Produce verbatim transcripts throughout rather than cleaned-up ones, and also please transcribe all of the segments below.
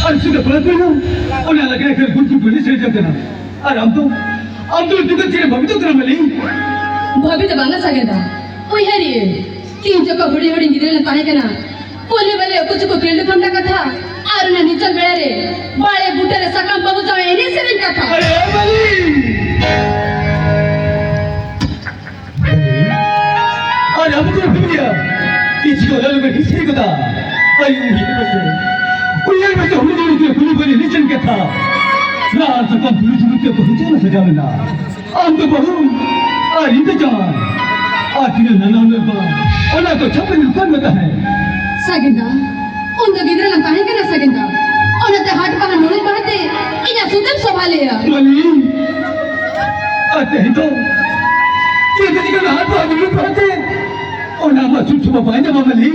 ᱟᱨ ᱥᱩᱫᱷᱟᱹ ᱯᱟᱲᱟ ᱯᱟᱲᱟ ᱚᱱᱟ ᱞᱟᱜᱽᱲᱮ ᱠᱷᱟᱱ ᱜᱩᱰ ᱜᱩᱰ ᱵᱟᱹᱞᱤ ᱥᱮᱨᱮᱧ ᱠᱟᱱᱟ᱾ ᱟᱨ ᱟᱢ ᱫᱚ, ᱟᱢ ᱫᱚ ᱱᱤᱛᱚᱜ ᱫᱚ ᱪᱮᱫ ᱮᱢ ᱵᱷᱟᱵᱤᱛᱚᱜ ᱠᱟᱱᱟ ᱢᱟᱹᱞᱤ? ᱵᱷᱟᱵᱤ ᱫᱚ ᱵᱟᱝᱟ ᱥᱟᱜᱮᱱ ᱫᱟ, ᱩᱭᱦᱟᱹᱨᱤᱭᱟᱹᱧ᱾ ᱛᱤᱱ ᱡᱚᱠᱷᱚᱱ ᱦᱩᱰᱤᱧ ᱦᱩᱰᱤᱧ ᱜᱤᱫᱽᱨᱟᱹ ᱞᱮ ᱛᱟᱦᱮᱸ ᱠᱟᱱᱟ, ᱠᱩᱞᱦᱤ ᱵᱟᱞᱮ ᱩᱠᱩ ᱪᱩᱠᱩ ᱯᱤᱞᱰᱩ ᱯᱷᱟᱢᱰᱟ ᱠᱟᱛᱷᱟ, ᱟᱨ ᱚᱱᱟ ᱱᱤᱪᱚᱞ ᱵᱮᱲᱟ ᱨᱮ ᱵᱟᱲᱮ ᱵᱩᱴᱟᱹ ᱨᱮ ᱥᱟᱠᱟᱢ ᱵᱟᱹᱵᱩ ᱥᱟᱶ ᱮᱱᱮᱡ ᱥᱮᱨᱮᱧ ᱠᱟᱛᱷᱟ᱾ ᱟᱨᱮ ᱢᱟᱹᱞᱤ! ᱟᱨ ᱟᱵᱚ ᱫᱚ ᱵᱷᱤᱲᱤᱭᱟ᱾ ᱤᱪᱷᱤ ᱚᱞᱟ ᱞᱩᱜᱩ ᱦᱤᱥᱤ ᱠᱚᱫᱟ᱾ ᱟᱭᱩ ᱦᱤᱥᱤ ᱠᱚᱫᱟ᱾ ᱩᱭᱦᱟᱹᱨ ᱢᱮᱥᱮ ᱦᱩᱲᱩ ᱫᱩᱲᱩᱵ ᱛᱮ ᱠᱩᱞᱤ ᱵᱟᱹᱞᱤ ᱞᱤᱪᱟᱹᱱ ᱠᱟᱛᱷᱟ᱾ ᱨᱟᱱ ᱥᱟᱠᱟᱢ ᱯᱩᱞᱩ ᱫᱩᱲᱩᱵ ᱛᱮ ᱵᱟᱹᱦᱩ ᱪᱟᱞᱟ ᱥᱟᱡᱟᱣ ᱞᱮᱱᱟ᱾ ᱟᱢ ᱫᱚ ᱵᱟᱹᱦᱩ ᱟᱨ ᱤᱧ ᱫᱚ ᱡᱟᱶᱟᱭ᱾ ᱟᱨ ᱛᱤᱱᱟᱹᱜ ᱱᱟᱱᱟ ᱦᱩᱱᱟᱹᱨ ᱵᱟᱝ, ᱚᱱᱟ ᱠᱚ ᱪᱷᱟᱯᱟ ᱧᱩᱨ ᱠᱟᱱ ᱢᱮ ᱛᱟᱦᱮᱸ᱾ ᱥᱟᱜᱮᱱ ᱫᱟ, ᱩᱱ ᱫᱚ ᱜᱤᱫᱽᱨᱟᱹ ᱞᱟᱝ ᱛᱟᱦᱮᱸ ᱠᱟᱱᱟ ᱥᱟᱜᱮᱱ ᱫᱟ᱾ ᱚᱱᱟᱛᱮ ᱦᱟᱴ ᱵᱟᱦᱟ ᱱᱩᱲᱤ ᱵᱟᱦᱟ ᱛᱮ ᱤᱧᱟᱹᱜ ᱥᱩᱫᱮᱢ ᱥᱚᱵᱷᱟ ᱞᱮᱭᱟ᱾ ᱢᱟᱹᱞᱤ, ᱟᱨ ᱛᱮᱦᱮᱧ ᱫᱚ ᱪᱮᱫ ᱪᱤᱠᱟᱹ ᱦᱟᱴ ᱵᱟᱦᱟ ᱱᱩᱲᱤ ᱵᱟᱦᱟ ᱛᱮ? ᱚᱱᱟ ᱢᱟ ᱥᱩᱫ ᱥᱚᱵᱷᱟ ᱵᱟᱭ ᱧᱟᱢᱟ ᱢᱟᱹᱞᱤ᱾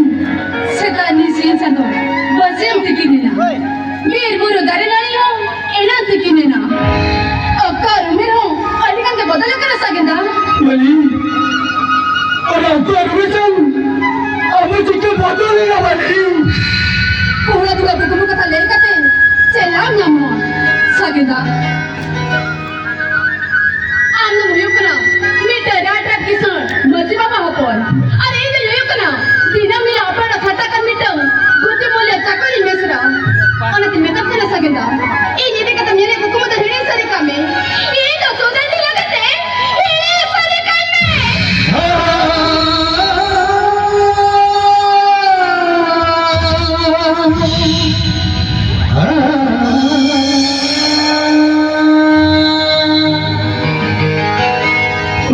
ᱥᱮᱛᱟᱜ ᱱᱤᱥᱤᱱ ᱪᱟᱸᱫᱚ ᱵᱟᱹᱥᱭᱟᱹᱢ ᱛᱤᱠᱤᱱ ᱮᱱᱟ᱾ ᱵᱤᱨ ᱵᱩᱨᱩ ᱫᱟᱨᱮ ᱱᱟᱹᱲᱤ ᱦᱚᱸ ᱮᱱᱟᱝ ᱛᱤᱠᱤᱱ ᱮᱱᱟ᱾ ᱚᱠᱛᱚ ᱟᱨ ᱩᱢᱮᱨ ᱦᱚᱸ ᱟᱹᱰᱤ ᱜᱟᱱ ᱜᱮ ᱵᱚᱫᱚᱞ ᱟᱠᱟᱱᱟ ᱥᱟᱜᱮᱱ ᱫᱟ᱾ ᱢᱟᱹᱞᱤ, ᱚᱱᱟ ᱚᱠᱛᱚ ᱟᱨ ᱩᱢᱮᱨ ᱥᱟᱶ ᱟᱵᱚ ᱪᱤᱠᱟᱹ ᱵᱚᱫᱚᱞ ᱮᱱᱟ ᱢᱟᱹᱞᱤ? ᱠᱚᱲᱟ ᱫᱩᱲᱟ ᱠᱩᱠᱢᱩ ᱠᱟᱛᱷᱟ ᱞᱟᱹᱭ ᱠᱟᱛᱮ ᱪᱮᱫ ᱞᱟᱵᱷ ᱧᱟᱢᱚᱜᱼᱟ ᱥᱟᱜᱮᱱ ᱫᱟ? ᱟᱢ ᱫᱚᱢ ᱦᱩᱭᱩᱜ ᱠᱟᱱᱟ ᱢᱤᱫᱴᱟᱝ ᱨᱟᱡᱽ ᱨᱟᱡᱽ ᱠᱤᱥᱟᱹᱬ ᱢᱟᱹᱡᱷᱤ ᱵᱟᱵᱟ ᱦᱚᱯᱚᱱ᱾ ᱟᱨ ᱤᱧ ᱫᱚᱧ ᱦᱩᱭᱩᱜ ᱠᱟᱱᱟ ᱫᱤᱱᱟᱹᱢ ᱦᱤᱞᱳᱜ ᱟᱯᱲᱟᱲ ᱠᱷᱟᱴᱟᱜ ᱠᱟᱱ ᱢᱤᱫᱴᱟᱝ ᱜᱩᱛᱤ ᱢᱩᱞᱤᱭᱟᱹ ᱪᱟᱠᱚᱨᱤᱧ ᱢᱮᱥᱨᱟ᱾ ᱚᱱᱟᱛᱮᱧ ᱢᱮᱛᱟᱢ ᱠᱟᱱᱟ ᱥᱟᱜᱮᱱ ᱫᱟ, ᱤᱧ ᱤᱫᱤ ᱠᱟᱛᱮ ᱧᱮᱞᱮᱫ ᱠᱩᱠᱢᱩ ᱫᱚ ᱦᱤᱲᱤᱧ ᱥᱟᱹᱨᱤ ᱠᱟᱜ ᱢᱮ᱾ ᱤᱧ ᱫᱚ ᱥᱩᱫᱷᱟᱹᱨ ᱫᱤᱱ ᱞᱟᱹᱜᱤᱫ ᱛᱮ ᱦᱤᱲᱤᱧ ᱥᱟᱹᱨᱤ ᱠᱟᱜ ᱢᱮ᱾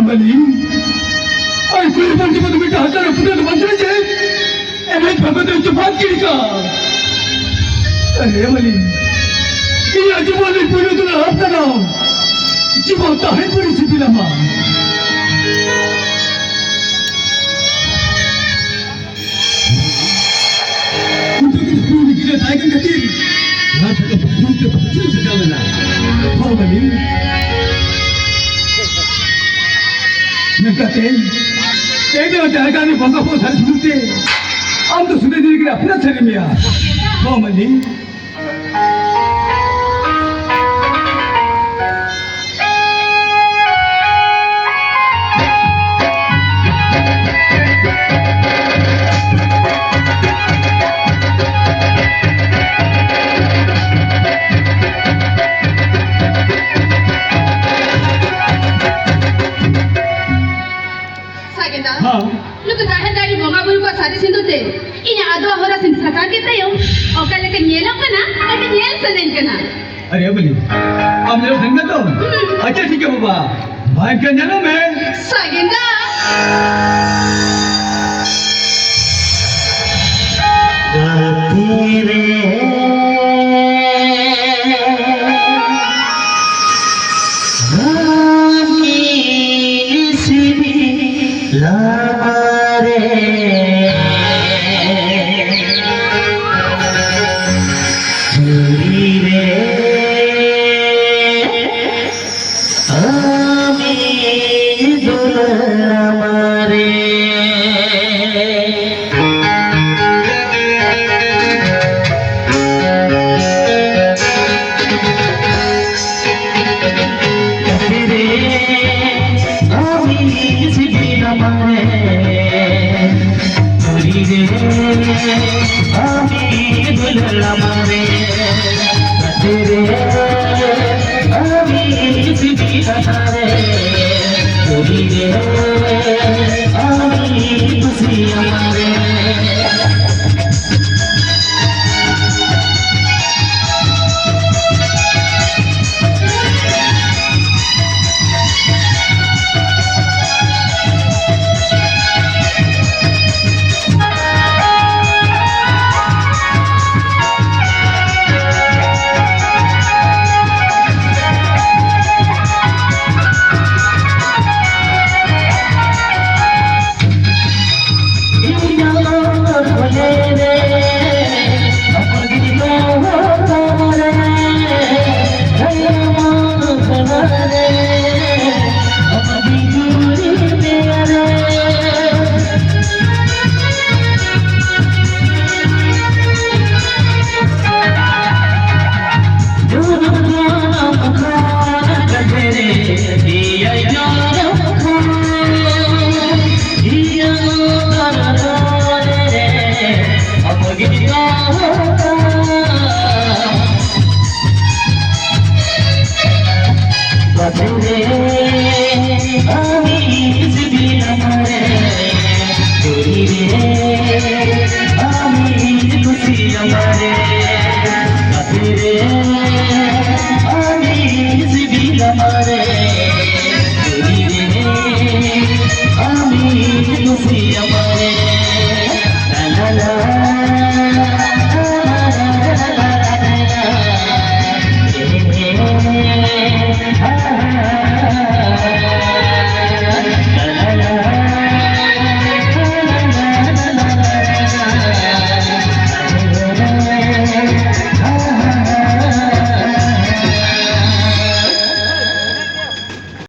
ᱢᱟᱹᱞᱤ, ᱟᱭ ᱠᱩᱲᱤ ᱦᱚᱯᱚᱱ ᱡᱮᱢᱚᱱ ᱢᱤᱫᱴᱟᱝ ᱦᱟᱡᱟᱨ ᱦᱚᱯᱚᱱ ᱫᱚ ᱵᱟᱝ ᱠᱟᱱᱟ ᱡᱮ, ᱮᱱᱮᱡ ᱵᱷᱟᱜᱚ ᱫᱚ ᱪᱚᱯᱟᱜ ᱜᱤᱰᱤ ᱠᱟᱜ᱾ ᱟᱨᱮ ᱢᱟᱹᱞᱤ, ᱤᱧᱟᱹᱜ ᱡᱤᱵᱚᱱ ᱨᱮ ᱯᱩᱭᱞᱩ ᱫᱚ ᱦᱟᱯ ᱠᱟᱱᱟ᱾ ᱡᱤᱵᱚᱱ ᱛᱟᱦᱮᱸ ᱯᱩᱨᱤ ᱥᱤᱵᱤᱞᱟᱢᱟ᱾ ᱩᱱᱠᱩ ᱜᱤᱫᱽᱨᱟᱹ ᱠᱚ ᱩᱱᱤ ᱜᱤᱫᱽᱨᱟᱹ ᱛᱟᱦᱮᱸ ᱠᱟᱱ ᱠᱷᱟᱹᱛᱤᱨ ᱱᱚᱣᱟ ᱫᱷᱟᱨᱮ ᱯᱟᱹᱴᱷᱩᱣᱟᱹ ᱛᱮ ᱯᱟᱹᱴᱷᱩᱣᱟᱹ ᱥᱟᱡᱟᱣ ᱞᱮᱱᱟ᱾ ᱦᱚᱸ, ᱢᱟᱹᱞᱤ᱾ ᱢᱮᱱᱠᱟᱛᱮ, ᱛᱮᱦᱮᱧ ᱫᱚ ᱡᱟᱭᱜᱟ ᱨᱮ ᱵᱚᱸᱜᱟ ᱵᱩᱨᱩ ᱥᱟᱹᱨᱤ ᱥᱩᱢᱩᱝ ᱛᱮ ᱟᱢ ᱫᱚ ᱥᱩᱫᱷᱟᱹ ᱫᱤᱱ ᱨᱮ ᱟᱯᱱᱟᱨ ᱥᱟᱹᱨᱤ ᱢᱮᱭᱟ᱾ ᱦᱚᱸ, ᱢᱟᱹᱞᱤ᱾ ᱥᱟᱜᱮᱱᱫᱟ, ᱦᱮᱸ᱾ ᱱᱩᱠᱩ ᱡᱟᱦᱮᱨ ᱫᱟᱨᱮ ᱵᱚᱸᱜᱟ ᱵᱩᱨᱩ ᱠᱚ ᱥᱟᱨᱤ ᱥᱤᱸᱫᱩᱨ ᱛᱮ ᱤᱧᱟᱹᱜ ᱟᱫᱣᱟ ᱦᱚᱨᱟ ᱥᱤᱧ ᱥᱟᱠᱟᱣ ᱠᱮᱫ ᱛᱟᱭᱚᱢ ᱚᱠᱟ ᱞᱮᱠᱟ ᱧᱮᱞᱚᱜ ᱠᱟᱱᱟ, ᱟᱹᱰᱤ ᱧᱮᱞ ᱥᱟᱱᱟᱧ ᱠᱟᱱᱟ᱾ ᱟᱨᱮ ᱵᱚᱞᱤ, ᱟᱢ ᱧᱮᱞ ᱥᱟᱱᱟᱧ ᱠᱟᱱ ᱛᱟᱢ? ᱦᱩᱸ᱾ ᱟᱪᱪᱷᱟ, ᱴᱷᱤᱠ ᱜᱮᱭᱟ ᱵᱟᱵᱟ, ᱵᱷᱟᱭ ᱠᱟ ᱧᱮᱞᱚᱜ ᱢᱮ᱾ ᱥᱟᱜᱮᱱᱫᱟ᱾ ᱜᱟᱛᱮ ᱨᱮ ᱟᱢ ᱤᱧ ᱥᱤᱵᱤᱞᱟᱢᱟ ᱨᱮ᱾ ᱡᱩᱨᱤ ᱨᱮ ᱟᱢᱤᱧ ᱫᱩᱞᱟᱹᱲᱟᱢᱟ ᱨᱮ᱾ ᱜᱟᱛᱮ ᱨᱮ ᱟᱢᱤᱧ ᱥᱤᱵᱤᱞᱟᱢᱟ ᱨᱮ᱾ ᱡᱩᱨᱤ ᱨᱮ ᱟᱢᱤᱧ ᱫᱩᱞᱟᱹᱲᱟᱢᱟ ᱨᱮ᱾ ᱜᱟᱛᱮ ᱨᱮ ᱟᱢᱤᱧ ᱥᱤᱵᱤᱞᱟᱢᱟ